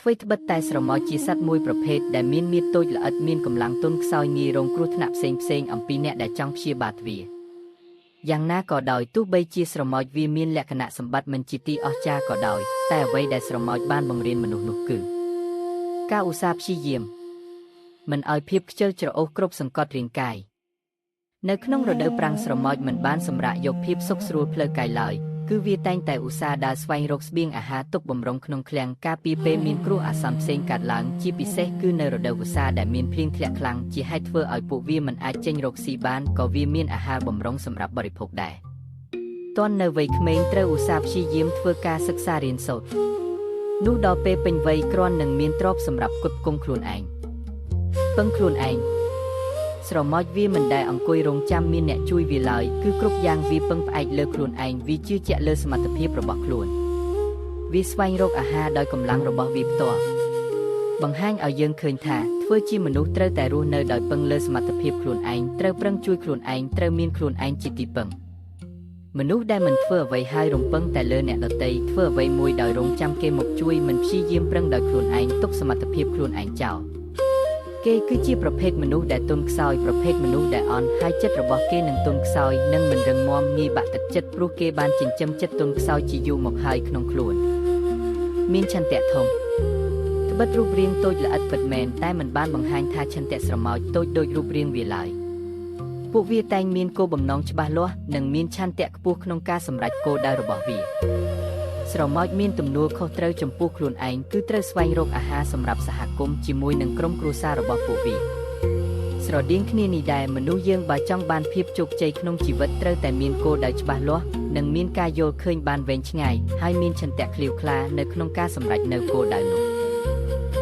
ថ្វីត្បិតតែស្រមោចជាសត្វមួយប្រភេទដែលមានមាឌតូចល្អិតមានកម្លាំងទន់ខ្សោយងាយរងគ្រោះថ្នាក់ផ្សេងៗអំពីអ្នកដែលចង់ព្យាបាទវាយ៉ាងណាក៏ដោយទោះបីជាស្រមោចវាមានលក្ខណៈសម្បត្តិមិនជាទីអស្ចារ្យក៏ដោយតែអ្វីដែលស្រមោចបានបង្រៀនមនុស្សនោះគឺការឧស្សាហ៍ព្យាយាមមិនឲ្យភាពខ្ជិលច្រអូសគ្រប់សង្កត់រាងកាយនៅក្នុងរដូវប្រាំងស្រមោចមិនបានសម្រាកយកភាពសុខស្រួលផ្លូវកាយឡើយគឺវាតែងតែឧស្សាហ៍ដើរស្វែងរកស្បៀងអាហារទុកបម្រុងក្នុងឃ្លាំងការពារពេលមានគ្រោះអាសន្នផ្សេងកើតឡើងជាពិសេសគឺនៅរដូវវស្សាដែលមានភ្លៀងធ្លាក់ខ្លាំងជាហេតុធ្វើឲ្យពួកវាមិនអាចចេញរកស៊ីបានក៏វាមានអាហារបម្រុងសម្រាប់បរិភោគដែរទាន់នៅវ័យក្មេងត្រូវឧស្សាហ៍ព្យាយាមធ្វើការសិក្សារៀនសូត្រនោះដល់ពេលពេញវ័យគ្រាន់នឹងមានទ្រព្យសម្រាប់ផ្គត់ផ្គង់ខ្លួនឯងពឹងខ្លួនឯងស្រមោចវាមិនដែលអង្គុយរងចាំមានអ្នកជួយវាឡើយគឺគ្រប់យ៉ាងវាពឹងផ្អែកលើខ្លួនឯងវាជឿជាក់លើសមត្ថភាពរបស់ខ្លួនវាស្វែងរកអាហារដោយកម្លាំងរបស់វាផ្ទាល់បង្ហាញឲ្យយើងឃើញថាធ្វើជាមនុស្សត្រូវតែរស់នៅដោយពឹងលើសមត្ថភាពខ្លួនឯងត្រូវប្រឹងជួយខ្លួនឯងត្រូវមានខ្លួនឯងជាទីពឹងមនុស្សដែលមិនធ្វើអ្វីហើយរំពឹងតែលើអ្នកដទៃធ្វើអ្វីមួយដោយរងចាំគេមកជួយមិនព្យាយាមប្រឹងដោយខ្លួនឯងទុកសមត្ថភាពខ្លួនឯងចោលគេគឺជាប្រភេទមនុស្សដែលទន់ខ្សោយប្រភេទមនុស្សដែលអន់ហើយចិត្តរបស់គេនឹងទន់ខ្សោយនិងមិនរឹងមាំងាយបាក់ទឹកចិត្តព្រោះគេបានចិញ្ចឹមចិត្តទន់ខ្សោយជាយូរមកហើយក្នុងខ្លួនមានឆន្ទៈធំត្បិតរូបរាងតូចល្អិតពិតមែនតែមិនបានបង្ហាញថាឆន្ទៈស្រមោចតូចដូចរូបរាងវាឡើយពួកវាតែងមានគោលបំណងច្បាស់លាស់និងមានឆន្ទៈខ្ពស់ក្នុងការសម្រេចគោលដៅរបស់វាស្រមោចមានទំនួលខុសត្រូវចំពោះខ្លួនឯងគឺត្រូវស្វែងរកអាហារសម្រាប់សហគមន៍ជាមួយនឹងក្រុមគ្រួសាររបស់ពួកវាស្រដៀងគ្នានេះដែរមនុស្សយើងបើចង់បានភាពជោគជ័យក្នុងជីវិតត្រូវតែមានគោលដៅច្បាស់លាស់និងមានការយល់ឃើញបានវែងឆ្ងាយហើយមានឆន្ទៈក្លៀវក្លានៅក្នុងការសម្រេចនៅគោលដៅនោះ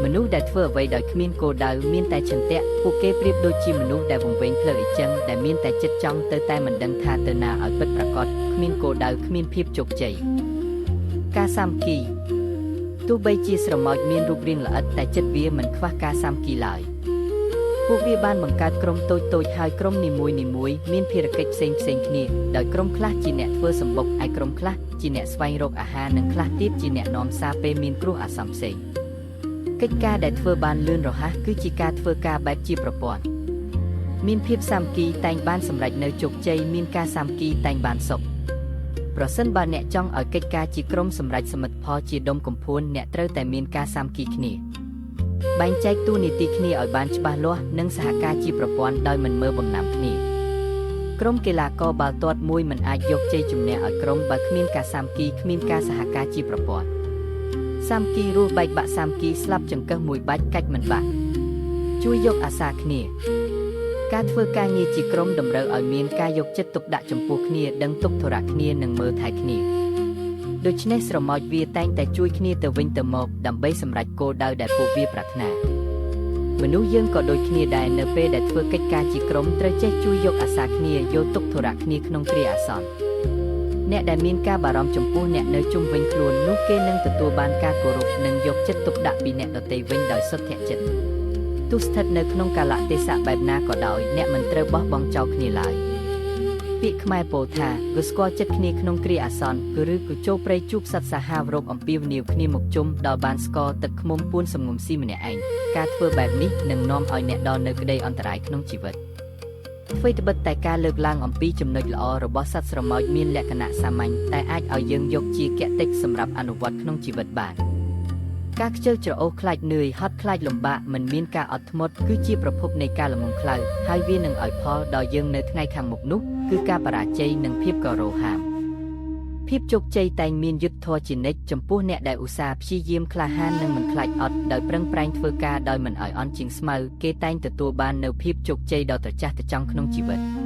មនុស្សដែលធ្វើអ្វីដោយគ្មានគោលដៅមានតែឆន្ទៈពួកគេប្រៀបដូចជាមនុស្សដែលវង្វេងផ្លូវអីចឹងដែលមានតែចិត្តចង់ទៅតែមិនដឹងថាទៅណាឲ្យពិតប្រាកដគ្មានគោលដៅគ្មានភាពជោគជ័យការសាមគ្គីទោះបីជាស្រមោចមានរូបរាងល្អិតតែចិត្តវាមិនខ្វះការសាមគ្គីឡើយពួកវាបានបង្កើតក្រុមតូចៗហើយក្រុមនីមួយៗមានភារកិច្ចផ្សេងៗគ្នាដោយក្រុមខ្លះជាអ្នកធ្វើសម្បុកឯក្រុមខ្លះជាអ្នកស្វែងរកអាហារនិងខ្លះទៀតជាអ្នកនាំសារពេលមានគ្រោះអាសន្នផ្សេងកិច្ចការដែលធ្វើបានលឿនរហ័សគឺជាការធ្វើការបែបជាប្រព័ន្ធមានភាពសាមគ្គីតែងបានសម្រេចនៅជោគជ័យមានការសាមគ្គីតែងបានសុខប្រសិនបើអ្នកចង់ឲ្យកិច្ចការជាក្រុមសម្រេចសមិទ្ធផលជាដុំកំភួនអ្នកត្រូវតែមានការសាមគ្គីគ្នាបែងចែកតួនាទីគ្នាឲ្យបានច្បាស់លាស់និងសហការជាប្រព័ន្ធដោយមិនមើលបំណាំគ្នាក្រុមកីឡាករបាល់ទាត់មួយមិនអាចយកជ័យជំនះឲ្យក្រុមបើគ្មានការសាមគ្គីគ្មានការសហការជាប្រព័ន្ធសាមគ្គីរស់បែកបាក់សាមគ្គីស្លាប់ចង្កឹះមួយបាច់កាច់មិនបាក់ជួយយកអាសាគ្នាការធ្វើការងារជាក្រុមតម្រូវឲ្យមានការយកចិត្តទុកដាក់ចំពោះគ្នាដឹងទុក្ខធុរៈគ្នានិងមើលថែគ្នាដូច្នេះស្រមោចវាតែងតែជួយគ្នាទៅវិញទៅមកដើម្បីសម្រេចគោលដៅដែលពួកវាប្រាថ្នាមនុស្សយើងក៏ដូចគ្នាដែរនៅពេលដែលធ្វើកិច្ចការជាក្រុមត្រូវចេះជួយយកអាសាគ្នាយល់ទុក្ខធុរៈគ្នាក្នុងគ្រាអាសន្នអ្នកដែលមានការបារម្ភចំពោះអ្នកនៅជុំវិញខ្លួននោះគេនឹងទទួលបានការគោរពនិងយកចិត្តទុកដាក់ពីអ្នកដទៃវិញដោយសុទ្ធចិត្តទោះស្ថិតនៅក្នុងកាលៈទេសៈបែបណាក៏ដោយអ្នកមិនត្រូវបោះបង់ចោលគ្នាឡើយពាក្យខ្មែរពោលថាវាស្គាល់ចិត្តគ្នាក្នុងគ្រាអាសន្នគឺឬក៏ចូលព្រៃជួបសត្វសាហាវរោគអំពាវនាវគ្នាមកជុំដល់បានស្ករទឹកឃ្មុំពួនសំងំស៊ីម្នាក់ឯងការធ្វើបែបនេះនឹងនាំឲ្យអ្នកដល់នៅក្តីអន្តរាយក្នុងជីវិតអ្វីត្បិតតែការលើកឡើងអំពីចំណុចល្អរបស់សត្វស្រមោចមានលក្ខណៈសាមញ្ញតែអាចឲ្យយើងយកជាគតិសម្រាប់អនុវត្តក្នុងជីវិតបានការខ្ជិលច្រអូសខ្លាចនឿយហត់ខ្លាចលំបាកមិនមានការអត់ធ្មត់គឺជាប្រភពនៃការល្ងង់ខ្លៅហើយវានឹងឲ្យផលដល់យើងនៅថ្ងៃខាងមុខនោះគឺការបរាជ័យនិងភាពក៏រោហាមភាពជោគជ័យតែងមានយុត្តិធម៌ជានិច្ចចំពោះអ្នកដែលឧស្សាហ៍ព្យាយាមក្លាហាននិងមិនខ្លាចអត់ដោយប្រឹងប្រែងធ្វើការដោយមិនឲ្យអន់ជាងស្មៅគេតែងទទួលបាននូវភាពជោគជ័យដ៏ត្រចះត្រចង់ក្នុងជីវិត។